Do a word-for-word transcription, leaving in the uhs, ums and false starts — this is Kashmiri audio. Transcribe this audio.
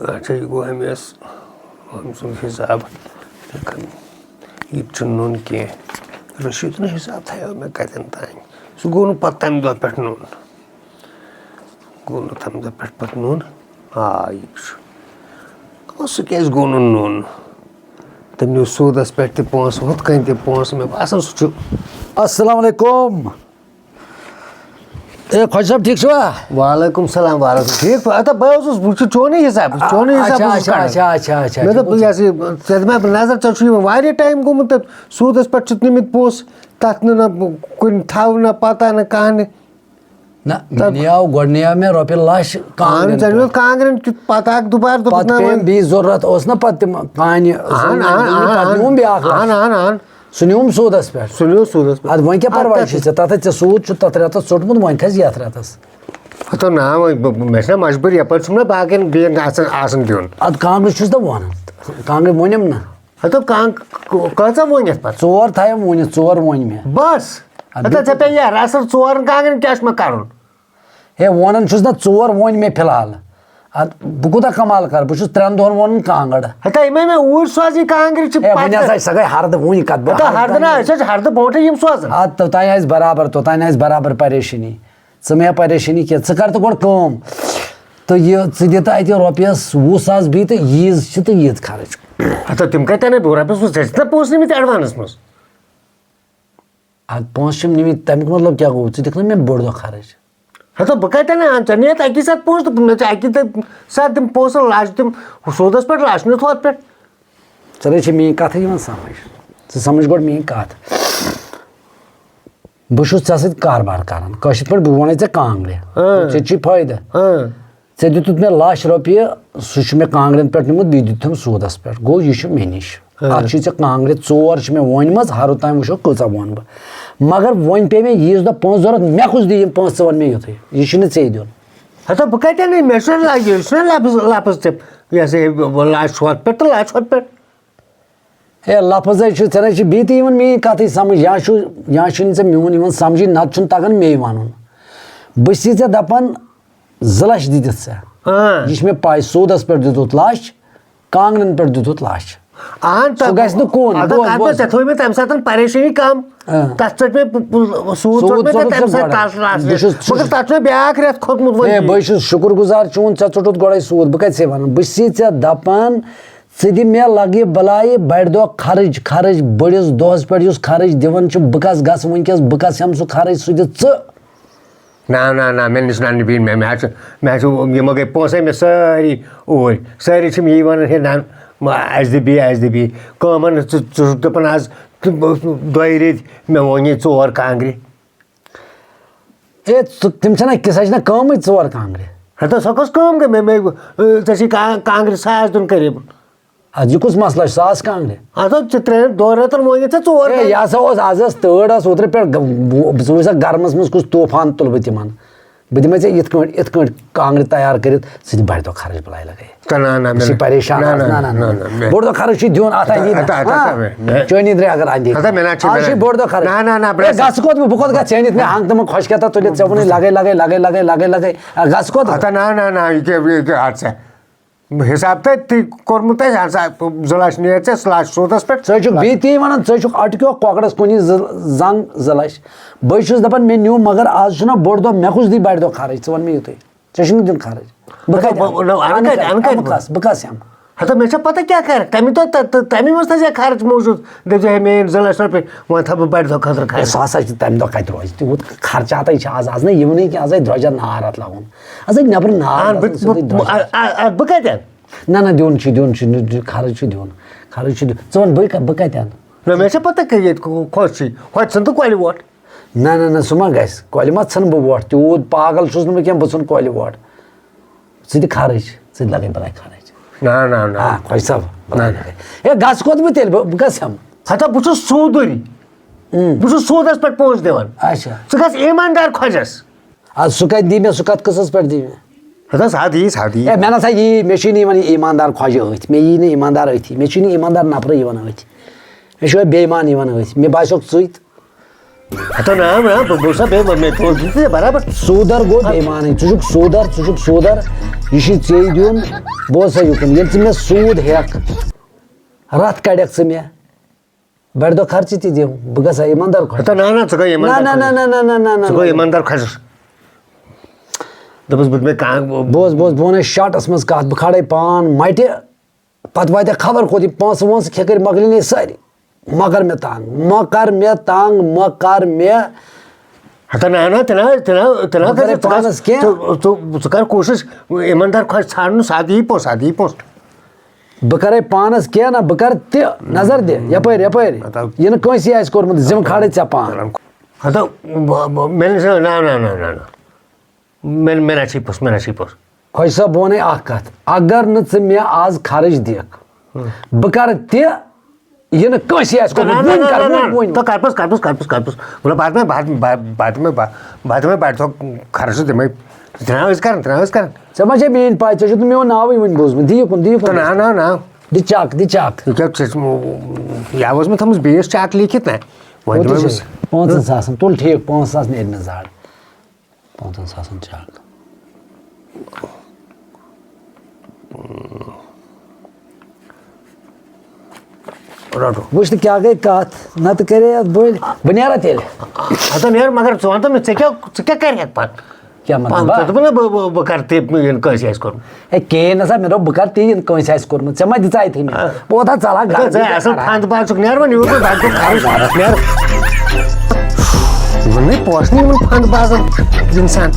اچھا، یہِ گوٚو أمِس، أمۍ سُنٛد حِساب۔ یہِ تہِ چھُنہٕ نوٚن کینٛہہ۔ رٔشیٖد نہٕ حِساب تھایو مےٚ کَتٮ۪ن تام۔ سُہ گوٚو نہٕ پَتہٕ تَمہِ دۄہ پٮ۪ٹھ نوٚن۔ گوٚو نہٕ تَمہِ دۄہ پٮ۪ٹھ پَتہٕ نوٚن۔ آ، یہِ چھُ۔ گوٚو سُہ کیٛازِ گوٚو نہٕ نوٚن؟ تٔمۍ نیوٗ سوٗدَس پٮ۪ٹھ تہِ پونٛسہٕ، ہُتھ کٔنۍ تہِ پونٛسہٕ۔ مےٚ باسان، سُہ چھُ۔ السلام علیکم۔ اے، خۄجہِ صٲب، ٹھیٖک چھِوا؟ وعلیکم سلام، وعلیکم۔ ٹھیٖک پٲٹھۍ؟ اَدٕ بہٕ حظ اوسُس، بہٕ چھُس چونُے حِساب، چونُے حِساب اچھا، اوسُس اچھا، کَڑان۔ اچھا، اچھا، اچھا، مےٚ دوٚپ، ٹھیٖک۔ یہِ ہسا یہِ، ژےٚ دوٚپ مےٚ، نظر، ژےٚ چھُے وۄنۍ واریاہ ٹایم گوٚمُت تَتھ سوٗدَس پٮ۪ٹھ، چھُتھ نِمٕتۍ پونٛسہٕ، تَتھ نہٕ نہ کُنہِ تھَو نہ پَتہ نہ کانٛہہ نہٕ۔ نہ، مےٚ تَتھ نِیاو، گۄڈٕ نِیاو مےٚ رۄپیہِ لَچھ اَہَن، کانٛگرٮ۪ن ژےٚ نِیوتھ پٮ۪ٹھ۔ کانٛگرٮ۪ن کیُتھ پَتہٕ اَکھ دُبارٕ، دوٚپُکھ، پَتہٕ نہ، پیٚیَم وۄنۍ بیٚیہِ ضروٗرت، اوس نہ پَتہٕ تِم کانہِ اَہَن، ضروٗرت، اَہَن، مےٚ دوٚپ، پَتہٕ اَہَن، نیوٗم بیٛاکھ لَچھ۔ اَہَن، اَہَن، اَہَن۔ سُہ نیوٗم سوٗدَس پٮ۪ٹھ۔ سُہ نیوٗ سوٗدَس پٮ۪ٹھ۔ اَدٕ وۄنۍ کیٛاہ اَدٕ پَرواے تَتھ چھُے ژےٚ؟ تَتھ ژےٚ سوٗد چھُ تَتھ رٮ۪تَس ژوٚٹمُت، وۄنۍ کھَسہِ یَتھ رٮ۪تَس۔ ہَتو نا، وۄنۍ بہٕ، مےٚ چھِنہ مجبوٗری، یَپٲرۍ چھُم نہ باقیَن بیٚیَن آسان، آسان دیُن۔ اَدٕ کانٛگرِ چھُس نہ وَنان، کانٛگرِ ووٚنُم نہ۔ ہَتو کانٛگ-، کٲژاہ ووٚن یَتھ پَتہٕ؟ ژور تھایَم ووٚنِتھ، ژور ووٚنۍ مےٚ۔ بَس۔ اَدٕ ہَتو ژےٚ پیٚیہِ یارٕ اَصٕل ژورَن کانٛگرٮ۪ن کیٛاہ چھُ مےٚ کَرُن؟ ہے، ووٚنَن چھُس نہ، ژور ووٚنۍ مےٚ فی الحال۔ اَدٕ بہٕ کوٗتاہ کَمال کَرٕ؟ بہٕ چھُس ترٛٮ۪ن دۄہَن ووٚنُن کانٛگٕر۔ ہَتو یِمَے مےٚ اوٗرۍ سوزٕنۍ کانٛگرِ چھِ ہے، وۄنۍ پَتہٕ۔ ہسا چھِ سۄ گٔے ہردٕ وٕنہِ کَتھ بہٕ ہَتو ہردٕ ہردٕ نہ، نہٕ۔ أسۍ حظ چھِ ہردٕ برونٛٹھٕے یِم سوزان۔ اَدٕ توٚتانۍ آسہِ برابر، توٚتانۍ آسہِ برابر پریشٲنی۔ ژٕ مہ ہےٚ پریشٲنی کینٛہہ، ژٕ کَر تہٕ گۄڈٕ کٲم۔ تہٕ یہِ، ژٕ دِ تہٕ اَتہِ رۄپیَس وُہ ساس بیٚیہِ تہٕ ییٖژ چھِ تہٕ ییٖژ خرٕچ۔ ہَتو تِم کَتہِ اَنَے بہٕ رۄپیَس وُہ؟ ژےٚ چھِ نہ پونٛسہٕ نِمٕتۍ ایڈوانَس منٛز۔ اَدٕ پونٛسہٕ چھِم نِمٕتۍ، تَمیُک مطلب کیٛاہ گوٚو؟ ژٕ دِکھ نہ مےٚ بوٚڑ دۄہ خرٕچ۔ ہَتو بہٕ کَتہِ اَنہٕ؟ ژےٚ نِیَتھ اَکی ساتہٕ پونٛسہٕ تہٕ مےٚ چھِ اَکی تہٕ ساتہٕ تِم پونٛسہٕ لَچھ تِم سوٗدَس پٮ۪ٹھ، لَچھ نِتھ ہۄتھ پٮ۪ٹھ۔ ژےٚ نَے چھِ میٛٲنۍ کَتھٕے یِوان سَمٕجھ۔ ژٕ سَمٕجھ گۄڈٕ میٛٲنۍ کَتھ۔ بہٕ چھُس ژےٚ سۭتۍ کاربار کَران، کٲشِرۍ پٲٹھۍ بہٕ وَنَے ژےٚ کانٛگرِ۔ اۭں۔ ژےٚ چھُے فٲیدٕ۔ اۭں۔ ژےٚ دیُتُتھ مےٚ لَچھ رۄپیہِ، سُہ چھُ مےٚ کانٛگرٮ۪ن پٮ۪ٹھ نیوٗمُت، بیٚیہِ دیُت تھَم سوٗدَس پٮ۪ٹھ۔ گوٚو، یہِ چھُ مےٚ نِش۔ ہاں۔ اَتھ چھِ ژےٚ کانٛگرِ ژور چھِ مےٚ ووٚنمَژ، ہَرُد تام وٕچھو کۭژاہ ووٚن بہٕ۔ مگر وۄنۍ پیٚیہِ مےٚ ییٖژ دۄہ پونٛسہٕ ضوٚرَتھ، مےٚ کُس دِیہِ یِم پونٛسہٕ، ژٕ وَن مےٚ یُتھُے۔ یہِ چھُنہٕ ژےٚ دیُن۔ ہَتو بہٕ کَتہِ اَنہٕ؟ مےٚ چھُنہ لَگہِ، یہِ چھُنہ لفظ، لفظ ژےٚ، یہِ ہسا یہِ لَچھ ہۄتھ پٮ۪ٹھ تہٕ لَچھ ہۄتھ پٮ۪ٹھ۔ ہے، لفظ ہے چھُ، ژےٚ نَے چھِ بیٚیہِ تہِ یِوان میٛٲنۍ کَتھٕے سَمٕجھ، یا چھُ، یا چھُنہٕ ژےٚ میون یِوان سَمجھٕے، نَتہٕ چھُنہٕ تَگان مے وَنُن۔ بہٕ چھُسے ژےٚ دَپان، زٕ لَچھ دِتِتھ ژےٚ۔ ہاں۔ یہِ چھِ مےٚ پَے، سوٗدَس پٮ۪ٹھ دیُتُتھ لَچھ، کانٛگرٮ۪ن پٮ۪ٹھ دیُتُتھ لَچھ۔ اہن، سُہ تَتھ، گژھِ نہٕ کُن، اَدٕ بوز، تَتھ منٛز بوز۔ ژےٚ تھٲومٕژ تَمہِ ساتہٕ پریشٲنی کَم۔ آ۔ تَتھ ژٔٹ مےٚ پ-، پ-، سوٗد سوٗد ژوٚٹ مےٚ ژوٚٹُتھ تَمہِ ساتہٕ گۄڈٕ۔ تَس لاسٹَس۔ بہٕ چھُس، مگر تَتھ چھُ مےٚ بیٛاکھ رٮ۪تھ کھوٚتمُت وۄنۍ۔ ہے، بہٕ چھُس شُکُر گُزار چون، ژےٚ ژوٚٹُتھ گۄڈَے سوٗد۔ بہٕ کَتہِ چھُسے وَنان؟ بہٕ چھُسے ژےٚ دَپان، ژٕ دِ مےٚ لَگہٕ یہِ بَلایہِ بَڑِ دۄہ خرٕچ، خرٕچ بٔڑِس دۄہَس پٮ۪ٹھ یُس خرٕچ دِوان چھُ، بہٕ کَس گژھٕ وٕنۍکٮ۪س، بہٕ کَس ہٮ۪مہٕ سُہ خرٕچ، سُہ دِ ژٕ۔ نہ، نہ، نہ، مےٚ نِش نہ نِبی مےٚ، مےٚ حظ چھُ، مےٚ حظ چھُ، یِمو گٔے پونٛسَے مےٚ سٲری اوٗرۍ۔ سٲری چھِ مےٚ یی وَنان، "ہے نہ، مہ-، اَسہِ دِ بیٚیہِ، اَسہِ دِ بیٚیہِ۔" کٲمَن، ژٕ، ژٕ چھُکھ دَپان آز تہٕ بہٕ، دۄیہِ ریٚتۍ مےٚ ووٚن یہِ ژور کانٛگرِ۔ ہے، ژٕ، تِم چھَنہ، کِسا چھِنہ کٲمٕے ژور کانٛگرِ۔ ہَتہٕ سۄ کۄس کٲم گٔے؟ مےٚ، مےٚ، ژےٚ چھِ کا-، کانٛگرِ ساس دیُن قریٖبَن۔ اَدٕ یہِ کُس مسلہٕ چھُ؟ ساس کانٛگرِ۔ اَدٕ حظ، ژٕ ترٛٮ۪ن دۄن رٮ۪تَن وٲنِتھ ژےٚ ژور ہے، کانٛگرِ۔ یہِ ہسا اوس، آز ٲس تۭر ٲس اوترٕ پٮ۪ٹھ، گ-، ب-، ژٕ وٕچھ سا گرمَس منٛز کُس طوٗفان تُلہٕ بہٕ تِمَن۔ بہٕ دِمَے ژےٚ یِتھ کٲٹھۍ، یِتھ کٲٹھۍ کانٛگرِ تیار کٔرِتھ، ژٕ دِ بَڑِ دۄہ خرٕچ بَلاے لَگٲیِتھ۔ تہٕ نہ، نہ، مےٚ چھِ مےٚ، پریشان نہ، آز۔ نہ، نہ، نہ، نہ، نہ، نہ، نہ، مےٚ، بوٚڑ دۄہ خرٕچ چھُ دیُن، اَتھ ہَتہٕ، اَندِ ہَتہٕ، نہ۔ ہَتہٕ، ہَتہٕ، ہاں۔ مےٚ، مےٚ، چٲنی درٛے اگر اَندِ۔ ہَتہٕ، مےٚ نہ چھِ، آز مےٚ چھُے نہ، بوٚڑ دۄہ خرٕچ۔ نہ، نہ، نہ، ہے، بہٕ گژھٕ کوٚت بہٕ؟ بہٕ کوٚت گژھٕ؟ ژےٚ أنِتھ مےٚ ہنٛگ تہٕ منٛگ خۄش کھٮ۪تھ تُلِتھ، ژےٚ ووٚنُے لَگَے، لَگَے، لَگَے۔ آ، گژھٕ کوٚت؟ ہَتہٕ، نہ، نہ، نہ، یہِ کیٛاہ، یہِ کیٛاہ، اَدٕ سا۔ حساب تہٕ تہِ کوٚرمُت اَسہِ، اَہَن سا، زٕ لَچھ نِیَتھ ژےٚ، زٕ لَچھ سوٗدَس پٮ۪ٹھ۔ ژٕ چھُکھ بیٚیہِ تی وَنان، ژٕ چھُکھ اَٹکیو کۄکرَس کُنی زٕ، زنٛگ زٕ لَچھ۔ بہٕ چھُس دَپان، مےٚ نیوٗ، مگر آز چھُنہ بوٚڑ دۄہ، مےٚ کُس دی بَڑِ دۄہ خرٕچ؟ ژٕ وَن مےٚ یُتُے۔ ژےٚ چھُنہٕ دیُن خرٕچ۔ بہٕ اَدٕ کَتہِ بہٕ، اَنہٕ؟ نہ، اَنہٕ اَنہٕ کَتہِ؟ کَتہِ؟ اَنہٕ کَتہِ اَنہٕ بہٕ؟ کَس، بہٕ کَس ہٮ۪مہٕ؟ ہَتہٕ مےٚ چھےٚ پَتہ کیٛاہ کَرَکھ؟ تَمی دۄہ، تَ-، تَ-، تَمی منٛز تھٲے زِ خرٕچ موٗجوٗد۔ دَپہِ زِ، ہے، مےٚ أنۍ زٕ لَچھ رۄپیہِ، وۄنۍ تھاو بہٕ بَڑِ دۄہ خٲطرٕ ہے، خرٕچ۔ سُہ ہسا چھُ تَمہِ دۄہ کَتہِ روزِ تیوٗت خرچاتَے چھِ آز، آز نہ یِوانٕے کینٛہہ، آز آے درٛوجَر نار اَتھ لَگُن۔ آز آے نٮ۪برٕ نار اَہَن، بہٕ، اَژان، سیوٚدُے بہٕ، درٛوجَر۔ آ، آ، آ، بہٕ کَتہِ اَنہٕ؟ نہ، نہ، دیُن چھُ، دیُن چھُ، نہ، دیُن، خرٕچ چھُ دیُن، خرٕچ چھُ دیُن۔ ژٕ وَن، بہٕ کَ-، بہٕ کَتہِ اَنہٕ؟ نہ، مےٚ چھےٚ پَتہ کہِ ییٚتہِ کُ-، کۄس چھِ، ہۄتہِ ژھٕن تہٕ کۄلہِ وۄٹھ۔ نہ، نہ، نہ، سُہ ما گژھِ؟ کۄلہِ ما ژھٕنہٕ بہٕ وۄٹھ؟ تیوٗت پاگل چھُس نہٕ بہٕ کینٛہہ، بہٕ ژھٕنہٕ کۄلہِ وۄٹھ۔ ژٕ تہِ خرٕچ، ژٕ تہِ لَگَے بَلاے خرٕچ۔ نہ، نہ، نہ۔ آ، خۄجہِ صٲب، بَلاے نہ۔ لَگَے۔ ہے، گژھٕ کوٚت بہٕ تیٚلہِ؟ بہٕ، بہٕ گژھٕ ہٮ۪مہٕ۔ ہَتہ، بہٕ چھُس سوٗدُے۔ اۭں۔ بہٕ چھُس سوٗدَس پٮ۪ٹھ پونٛسہٕ دِوان۔ اچھا۔ ژٕ گژھ ایٖماندار خۄجَس۔ اَدٕ سُہ کَتہِ دی مےٚ، سُہ کَتھ قٕصَس پٮ۪ٹھ دی مےٚ؟ ہَتہٕ حظ، اَدٕ یی، اَدٕ یی۔ ہے، مےٚ نہ سا یی، مےٚ چھُے نہٕ یِوان یہِ ایٖماندار خۄجہِ أتھۍ، مےٚ یی نہٕ ایٖماندار أتھی، مےٚ چھُے نہٕ ایٖماندار نفرٕے یِوان أتھۍ۔ مےٚ چھُ بے ایٖمان یِوان أتھۍ، مےٚ باسیٚو ژٕے تہٕ ہتو نام نام بہٕ بوزا بیٚیہِ مےٚ تُل دِژ ژےٚ برابر۔ سوٗدر گوٚو بے ایمانٕے۔ ژٕ چھُکھ سوٗدر، ژٕ چھُکھ سوٗدر۔ یہِ چھُے ژےٚ دیُن۔ بوز سا یُکُن، ییٚلہِ ژٕ مےٚ سوٗد ہٮ۪کھ، رتھ کڑکھ ژٕ مےٚ، بڑِ دۄہ خرچہِ تہِ دِم، بہٕ گژھٕ ہا ایماندار خۄش۔ ہتو نہ نہ، ژٕ گوٚو نہ، ایماندار نہ، نہ، خۄش۔ نہ، نہ، نہ، نہ، نہ، ژٕ گوٚو نہ۔ ایماندار خۄش۔ دوٚپُس بہٕ مےٚ کانٛہہ بوز، بوز، بہٕ وَنے شاٹس منٛز کتھ، بہٕ کھالے پان مٹہِ۔ پتہٕ واتہِ خبر کوٚت، یہِ پونٛسہٕ وونٛسہٕ کھیٚکھٕرۍ مۄکلہِ نے سٲری۔ مہ کر مےٚ تنگ، مہ کر مےٚ تنگ، مہ کر مےٚ۔ ہتا نہ نہ، تہِ نہ، تہِ نہ، تہِ نہ بہٕ کرے کر ژٕ، پانس کینٛہہ۔ ژٕ، ژٕ، ژٕ کر کوٗشش ایماندار خۄش ژھانڈنُک، سادٕ یی پونٛسہٕ، سادٕ یی پونٛسہٕ۔ بہٕ کرے پانس کینٛہہ نہ، بہٕ کرٕ تہِ نظر دِ یپٲرۍ یپٲرۍ۔ ہتا۔ یہِ نہٕ کٲنٛسی آسہِ کوٚرمُت، ذمہٕ کھالے ژےٚ پان۔ ہتا، بہٕ، بہٕ، مےٚ نہ، نہ، نہ، نہ، نہ، نہ۔ مےٚ، مےٚ نہ چھی پونٛسہٕ، مےٚ نہ چھی پونٛسہٕ۔ خۄش صٲب، بہٕ وَنَے اَکھ کَتھ، اگر نہٕ ژٕ مےٚ آز خرٕچ دِکھ، بہٕ کَرٕ تہِ، یہِ نہٕ کٲنٛسہِ آسہِ کوٚرمُت۔ وۄنۍ کَر، وۄنۍ، وۄنۍ، وۄنۍ۔ تہٕ کَر پوٚز، کَر پوٚز، کَر پوٚز، کَر پوٚز۔ مطلب، بعد میں، بعد، بعد، بعد میں، بعد میں بَڑِ دۄہ خرٕچ دِمَے۔ ترٛاو أسۍ کَران، ترٛاو أسۍ کَران۔ ژےٚ ما چھےٚ میٛٲنۍ پَے؟ ژےٚ چھُتھ نہٕ میون ناوٕے وٕنہِ بوٗزمُت۔ دِ یُکُن، دِ یُکُن۔ تہٕ نہ، نہ، نہ۔ دِ چَک، دِ چَک۔ یہِ کیٛاہ، ژےٚ، یَوٕ ٲس مےٚ تھٲومٕژ بیٚیِس چَک لیکھِتھ نہ۔ وۄنۍ کوٗتاہ دِمَے چھُ؟ أمِس۔ پانٛژَن ساسَن۔ تُل ٹھیٖک، پانٛژھ ساس نیرِ مےٚ زَڈ۔ پانٛژن ساسن چَک۔ رٹو۔ وٕچھ تہٕ کیٛاہ گٔے کتھ، نتہٕ کرے اتھ بٔلۍ۔ بہٕ نیرا تیٚلہِ۔ ہتا نیر، مگر ژٕ وَن تہٕ مےٚ، ژےٚ کیٛاہ، ژٕ کیٛاہ کرکھ پتہٕ؟ کیٛاہ مطلب؟ پانٛژھ، ژٕ دوٚپُکھ نا، بہٕ، بہٕ، بہٕ کرٕ تہِ یِن کٲنٛسہِ آسہِ کوٚرمُت۔ ہے، کِہیٖنۍ نہ سا، مےٚ دوٚپ بہٕ کرٕ تی یِن کٲنٛسہِ آسہِ کوٚرمُت۔ ژےٚ ما دِژے یِتھٕے مےٚ؟ آ۔ بہٕ ووتھا ژَلہٕ ہا گرٕ۔ ژٕ اَصٕل پھنٛد باز چھُکھ، نیر وۄنۍ یور، بہٕ بہٕ کرٕ نیر۔ وۄنۍ پوشنٕے یِمن پھنٛد بازن انسان۔